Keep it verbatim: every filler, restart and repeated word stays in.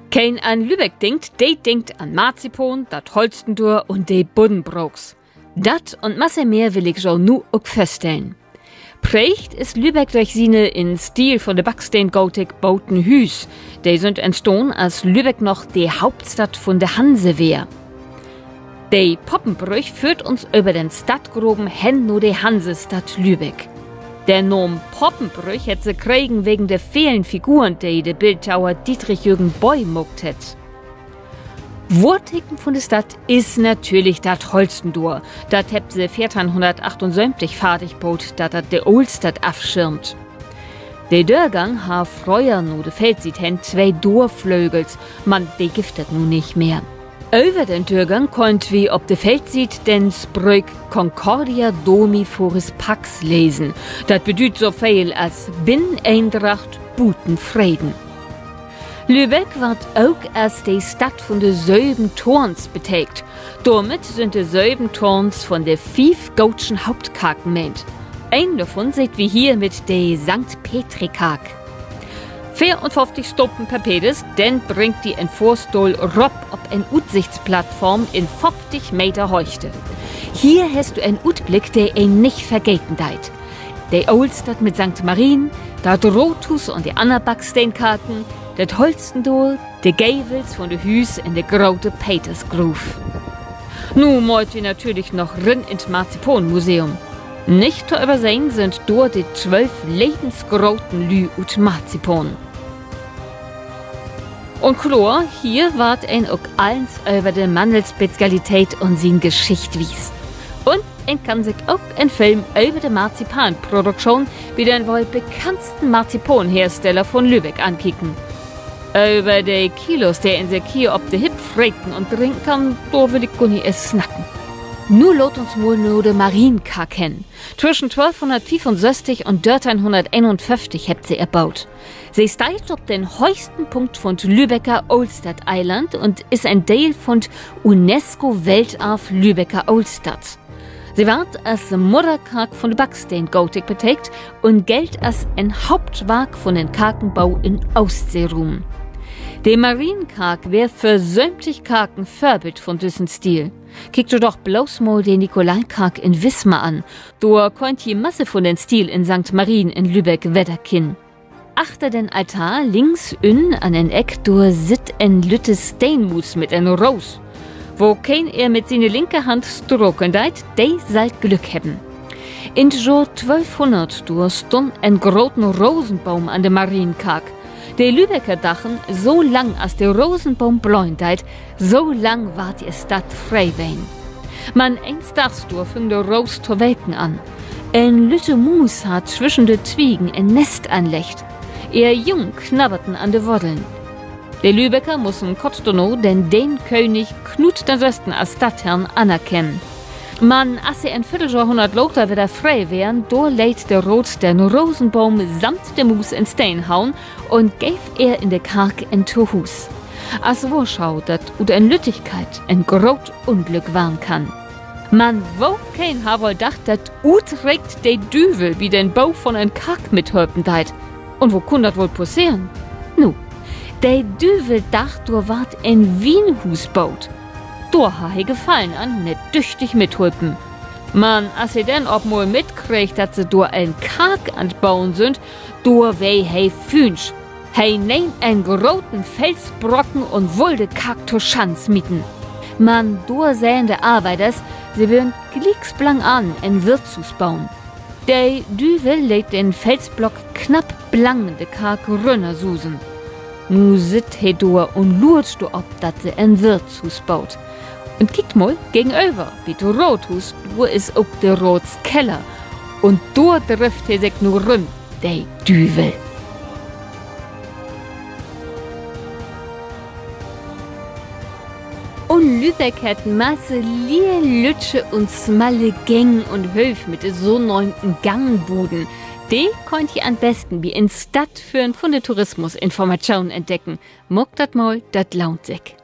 Keen an Lübeck denkt, de denkt an Marzipan, dat Holstendoor un de Buddenbrooks. Dat un masse mehr will ik jo nu ok vörstellen. Preegt is Lübeck dörch siene in Stil vun de Backsteengotik boten Hüüs. De sünd entstahn, as Lübeck noch de Hauptstadt vun de Hanse weer. De Poppenbrüch föhrt uns över den Stadtgraven hen na de Hansestadt Lübeck. De Naam Poppenbrüch hett se kregen wegen de velen Figuren, de de Bildhauer Dietrich Jürgen Boy maakt hett. Wohrteken vun de Stadt is natürlich dat Holstendoor. Dat hebbt se veerteihnhunnertachtunsöventig fardig boot, dat dat de Ooltstadt afschirmt. De Dörgang harr fröher na de Feldsiet hen twee Doorflögels, man de gifft dat nu nich mehr. Över den Dörgang köönt wi op de Feldsiet den Spröök Concordia domi foris pax lesen. Dat bedüüdt so veel as binnen Eendracht, buten Freden. Lübeck warrt ok as de Stadt vun de söven Toorns betekent. Dormit sünd de söven Toorns vun de fief gootschen Hauptkarken meent. Een dorvun seht wi hier mit de Sankt-Petri-Kark. Veerunföfftig Stapen per Peders, denn bringt di en Fohrstohl rop op en Utsichtsplattform in föfftig Meter Höchte. Hier hest du en Utblick, de een nich vergeten deit. De Ooltstadt mit Sankt Marien, dat Raathuus un de anner Backsteenkarken, dat Holstendoor, de Gevels vun de Hüüs in de grote Petersgruuv. Nu mööt wi natürlich noch rin in't Marzipanmuseum. Nich to översehn sünd dor de twölf levensgroten Lüüd ut Marzipan. Un kloor, hier warrt een ok allens över de Mannelspezialität un sien Geschicht wies. Un een kann sik ok en Film över de Marzipanprodukschoon bi den woll bekanntsten Marzipanhersteller vun Lübeck ankieken. Över de Kilos, de een sik hier op de Hipp freten un drinken kann, dor will ik gor nich eerst snacken. Nu laat uns mal na de Marienkark hen. Twüschen twölfhunnertfiefunsösstig un dörteihnhunnerteenunföfftig hebbt se ehr boot. Se steiht op den hööchsten Punkt vun't Lübecker Ooltstadt-Eiland un is en Deel vun't UNESCO-Weltarv-Lübecker Ooltstadt. Se warrt as Mudderkark vun de Backsteengotik betekent un gellt as en Hauptwark vun den Karkenbo in'n Oostseeruum. De Marienkark weer för söventig Karken Vörbild vun düssen Stil. Kiek jo doch bloots mal de Nikolaikark in Wismar an. Dor köönt ji masse vun den Stil in Sankt Marien in Lübeck wedderkennen. Achter den Altar, links ünnen an en Eck, dor sitt en lütte Steenmuus mit en Roos. Wokeen ehr mit siene linke Hand strakeln deit, de sall Glück hebben. In't Johr twölfhunnert, dor stunn en groten Rosenboom an de Marienkark. De Lübecker dachen, so lang as de Rosenboom blöhen deit, so lang warrt de Stadt free ween. Man eens Daags, dor füng de Roos to welken an. En lütte Muus harr twüschen de Twiegen en Nest anleggt. Ehr Jung knabberten an de Woddeln. De Lübecker mussen kort dorna den Däänenkönig Knut den Sössten as Stadtherrn anerkennen. Man as se en Viddeljohrhunnert later wedder free weren, dor leet de Raat den Rosenboom samt de Muus in Steen hauen un geev ehr in de Kark en Tohuus. As Wohrschau, dat ut en Lüttigkeit en groot Unglück warrn kann. Man wokeen harr woll dacht, dat utrekent de Düvel bi den Bo vun en Kark mithölpen deit? Un wo kunn dat woll passeren? Nu, de Düvel dacht, dor warrt en Wienhuus boot. Dor harr he Gefallen an un hett düchtig mithölpen. Man as he denn op mal mitkreeg, dat se dor en Kark an't Boen sünd, dor weer he fünsch. He neem en groten Felsbrocken un wull de Kark to Schann smieten. Man dor seen de Arbeiders, se wörrn glieks blangan en Wirtshuus boen. De Düvel leet den Felsblock knapp blangen de Kark rünnersusen. Nu sitt he dor un luert dorop, dat se en Wirtshuus boot. Un kiekt mal, gegenöver, bi't Raathuus, dor is ok de Raatskeller. Un dor drifft he sik nu rüm, de Düvel. Un Lübeck hett masse lie-, lüttje un smalle Gäng un Hööv mit de so nöömten Gangbuden. De köönt ji an'n besten bi en Stadtföhren vun de Tourismusinformatschoon entdecken. Maakt dat mal, dat lohnt sik.